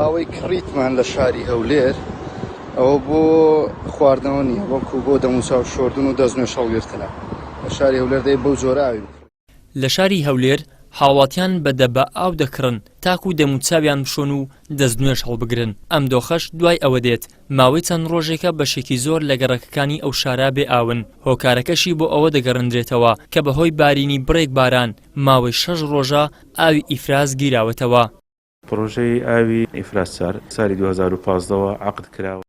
ئاوەی کڕیتمان لە شاری هەولێر ئەوە بۆ خواردنەوە نییە بەڵکو بۆ دەموچاو شۆردن و دەستنوێژ هەڵگرتنە لە شاری هەولێر دەی بەو جۆرە ئاوی بکڕی. لە شاری هەولێر هاوڵاتیان بە دەبە ئاو دەکڕن تاکو دەموچاویان بشۆن و دەستنوێژ هەڵبگرن، ئەم دۆخەش دوای ئەوە دێت ماوەی چەند ڕۆژێکە بەشێکی زۆر لە گەڕەکەکانی ئەو شارە بێ ئاون، هۆکارەکەشی بۆ ئەوە دەگەڕێندرێتەوە کە بەهۆی بارینی بڕێک باران ماوەی شەش ڕۆژە ئاوی ئیفراز گیراوەتەوە. پڕۆژەی ئاوی ئیفراز چار سالی 2015 وە عەقد کراوە.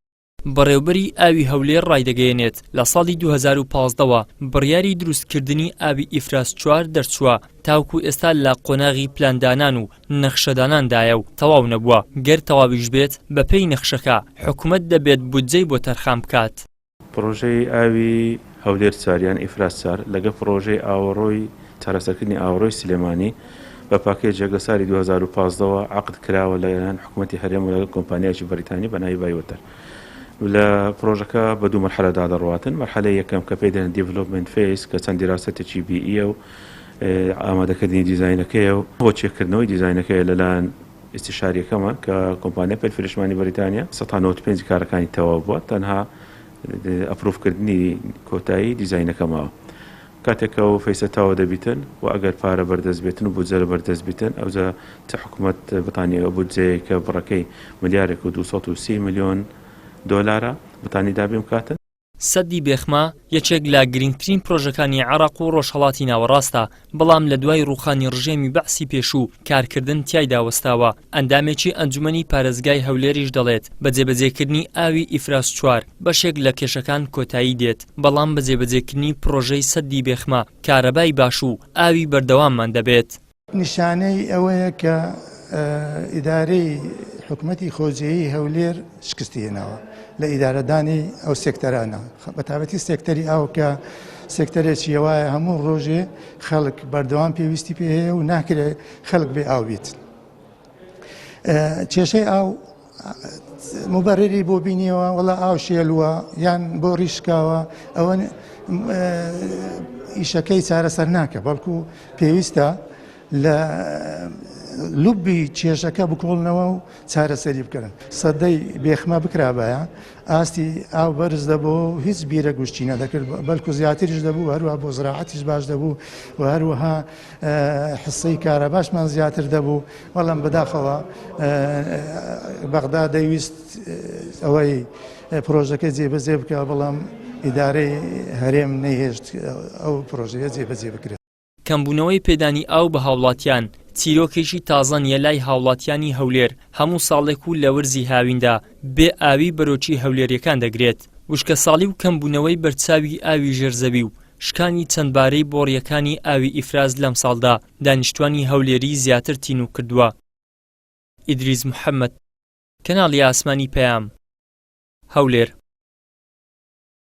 بەڕێوبەری ئاوی هەولێر ڕایدەگەیەنێت، لە ساڵی 2015 وە بڕیاری دروستکردنی ئاوی ئیفراز چوار دەرچووە، تاوەکو ئێستا لە قۆناغی پلاندانان و نەخشەداناندایە و تەواو نەبووە، گەر تەواویش بێت بەپێی نەخشەکە حکومەت دەبێت بودجەی بۆ تەرخان بکات. پڕۆژەی ئاوی هەولێر چار یان ئیفراز چار لەگەڵ پڕۆژەی ئاوەڕۆی چارەسەرکردنی ئاوەڕۆی سلێمانی بە پاکێجێک لە سالی 2015 وە عەقد کراوە لەلایەن حکومەتی هەرێم و لەگەڵ کۆمپانیایەکی بەریتانی بە ناوی بایوەتەر لە پڕۆژەکە بە دوو مەرحەلەدا دەڕواتن مەرحەلەی یەکەم کە پێی دەڵێن development phase کە چەند دیراسەتێکی بیئیە و ئامادەکردنی دیزاینەکەیە و بۆ چێکردنەوەی دیزاینەکەیە لەلایەن ئیستیشاریەکەمان کە کۆمپانیای پێل فریشمانی بەریتانیا 95% کارەکانی تەواو بووە تەنها approve کردنی کۆتایی دیزاینەکە ماوە کاتێک کە ئەو phase ە تەواو دەبیتن و ئەگەر پارە بەردەست بێتن و بودجە لە بەردەست بیتن ئەوجا چ حکومەت بتانی ئەو بودجەیە کە بڕەکەی ملیارێک و 230 ملیۆن دۆلارە بتانی دابین بکاتن. سەدی بێخمە یەکێک لە گرنگترین پرۆژەکانی عێراق و ڕۆژهەڵاتی ناوەڕاستە، بەڵام لە دوای ڕووخانی ڕژێمی بەعسی پێشوو کارکردن تیایدا وەستاوە، ئەندامێکی ئەنجومەنی پارێزگای هەولێریش دەڵێت، بە جێبەجێکردنی ئاوی ئیفراز چوار بەشێک لە کێشەکان کۆتایی دێت، بەڵام بە جێبەجێکردنی پڕۆژەی سەدی بێخمە کارەبای باش و ئاوی بەردەواممان دەبێت. نیشانەی ئەوەیە کە ئیدارەی حکومەتی خۆجێیی هەولێر شکستی هێناوە لە ئیدارەدانی ئەو سێکتەرانە بە تایبەتی سێکتەری ئاو کە سێکتەرێکی وایە هەموو ڕۆژێ خەڵک بەردەوام پێویستی پێ هەیە و ناکرێت خەڵک بێ ئاو بیت. کێشەی ئاو مبەرری بۆ بینیەوە وەڵا ئاو شێلووە یان بۆ ڕیشکاوە ئەوە ئیشەکەی چارەسەر ناکە بەڵکو پێویستە لە لوبی کێشەکە بکۆڵنەوە و چارەسەری بکەن سەدەی بێخمە بکرابایە ئاستی ئاو بەرز دەبوو هیچ بیرە گوشتی نەدەکرد بەلکو زیاتریش دەبوو هەروە بۆ زراعەتیش باش دەبوو و هەروەها حسەی کارەباشمان زیاتر دەبوو بەڵام بەداخەوە بەغدا دەیویست ئەوەی پرۆژەکە جێبەجێ بکە بەڵام ئیدارەی هەرێم نەیهێشت ئەو پرۆژەیە جێبەجێ بکرێت. کەمبوونەوەی پێدانی ئاو بە هاوڵاتیان چیرۆکێکی تازە نییە لای هاوڵاتیانی هەولێر، هەموو ساڵێک و لە وەرزی هاویندا بێ ئاوی بەرۆکی هەولێرییەکان دەگرێت. وشکەساڵی و کەمبوونەوەی بەرچاوی ئاوی ژێر زەوی و شکانی چەندبارەی بۆڕییەکانی ئاوی ئیفراز لەمساڵدا دانیشتوانی هەولێری زیاتر تینوو کردووە. ئیدریس محەمەد، کەناڵی ئاسمانی پەیام، هەولێر.